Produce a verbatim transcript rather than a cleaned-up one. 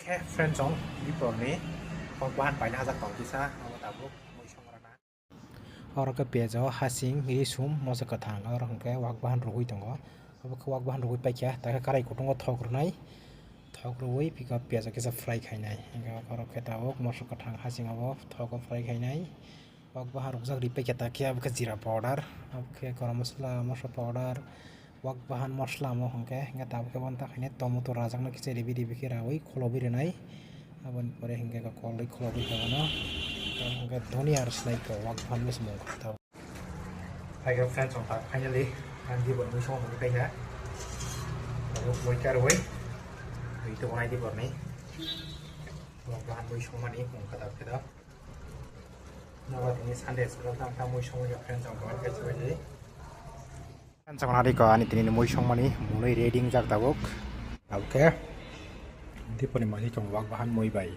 Eh, friend song, biporni kok bahan paina hajak tong kisa, abo tabuk mui song rana. Oro khe piyaj o hasing, risum, moso kwthang, oro hwnkhe wak bahan rwui tongo. Abo khe wak bahan rwui paikha, ta khe karai kutungo thok rwnai, thok rwui pika piyaj o kisa fry khainai. Hwnkhe oro khe tabuk moso kwthang hasing abo thogo fry khainai. Wak bahan rukjak ri packet ta khe abo khe jeera powder, abo khe garam masala, masala powder, wak bahan masala omo hwnkhe, hwnkhe tabuk khe bono ta khainai tomato rajakno kisa ribi ribi khe raui khulobwi rwnai. Aboni pore hwnkhe koloi khulobwi khe bono, tamo hwnkhe dhoniya rw swlai khe wak bahan bwswk mung kha tabuk. Hai khe friends, chwng ta finally ang dibo mui songmani paikha. Tabuk mui karwi twi tubunai diborni wak bahan mui songmani mung kha tabuk khe da. Nogo tini Sunday salo tang tang mui songmani friends ang comment kaisa bai di. Friends ang nari ko ani tini mui songmani mui ready jak tabuk. Tabuk khe diponi masi chong wak bahan mui bai.